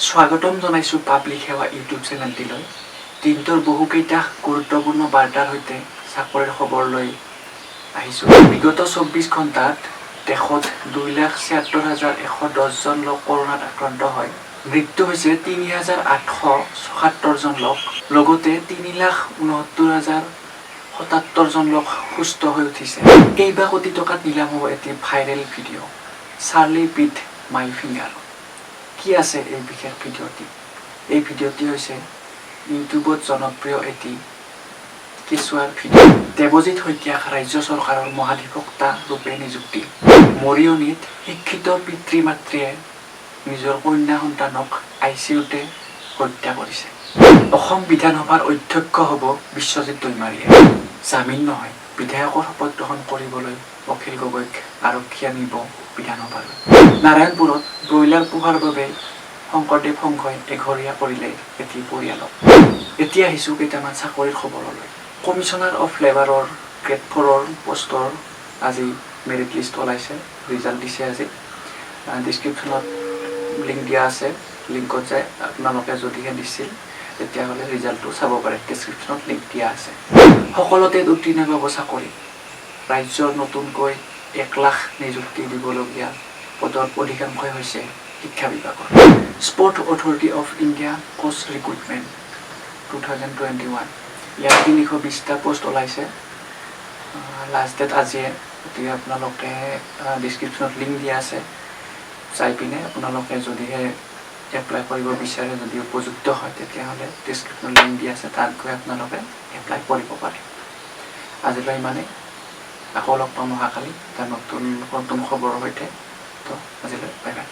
স্বাগতম জনাইছোঁ পাব্লিক সেৱা ইউটিউব চেনেলটিলৈ। দিনটোৰ বহুকেইটা গুৰুত্বপূৰ্ণ বাৰ্তাৰ সৈতে চাকৰিৰ খবৰ লৈ আহিছোঁ। বিগত 24 ঘণ্টাত দেশত 2,76,110জন লোক কৰোণাত আক্ৰান্ত হয়। মৃত্যু হৈছে 3876জন লোক। লগতে 3,69,077জন লোক সুস্থ হৈ উঠিছে। কেইবা কোটি টকাত নিলাম হ'ব এটি viral video', "Charlie bit my finger"। কি আছে এই বিশেষ ভিডিঅ'টি? এই ভিডিঅ'টি হৈছে ইউটিউবত জনপ্ৰিয় এটি কেঁচুৱাৰ ভিডিঅ'। দেৱজিৎ শইকীয়াক ৰাজ্য চৰকাৰৰ মহাধিবক্তা ৰূপে নিযুক্তি। মৰিয়নিত শিক্ষিত পিতৃ মাতৃয়ে নিজৰ কন্যা সন্তানক আইচিইউতে হত্যা কৰিছে। অসম বিধানসভাৰ অধ্যক্ষ হ'ব বিশ্বজিৎ দৈমাৰীয়ে। জামিন নহয়, বিধায়কৰ শপত গ্ৰহণ কৰিবলৈ অখিল গগৈক আৰক্ষীয়ে নিব বিধানসভালৈ। নাৰায়ণপুৰত ব্ৰইলাৰ পোহাৰ বাবে শংকৰদেৱ সংঘই এঘৰীয়া কৰিলে এটি পৰিয়ালক। এতিয়া আহিছোঁ কেইটামান চাকৰিৰ খবৰলৈ। কমিছনাৰ অফ লেবাৰৰ গ্ৰেড ফ'ৰৰ পষ্টৰ আজি মেৰিট লিষ্ট ওলাইছে, ৰিজাল্ট দিছে আজি। ডিছক্ৰিপশ্যনত লিংক দিয়া আছে। লিংকত যাই আপোনালোকে যদিহে দিছিল, তেতিয়াহ'লে ৰিজাল্টটো চাব পাৰে। ডিছক্ৰিপশ্যনত লিংক দিয়া আছে। সকলোতে উত্তীৰ্ণ পাব চাকৰি। ৰাজ্যৰ নতুনকৈ 1 লাখ নিযুক্তি দিবলগীয়া পদৰ অধিকাংশই হৈছে শিক্ষা বিভাগৰ। Sport Authority of India coach recruitment 2021, ইয়াত 320টা পষ্ট ওলাইছে। লাষ্ট ডেট আজিয়ে। গতিকে আপোনালোকে ডিছক্ৰিপশ্যনত লিংক দিয়া আছে, চাই পিনে আপোনালোকে যদিহে এপ্লাই কৰিব বিচাৰে, যদি উপযুক্ত হয়, তেতিয়াহ'লে ডিছক্ৰিপশ্যনত লিংক দিয়া আছে, তাত গৈ আপোনালোকে এপ্লাই কৰিব পাৰে। আজিলৈ ইমানেই। আকৌ লগ পাম অহাকালি এটা নতুন নতুন খবৰৰ সৈতে। তো আজিলৈ বাই বাই।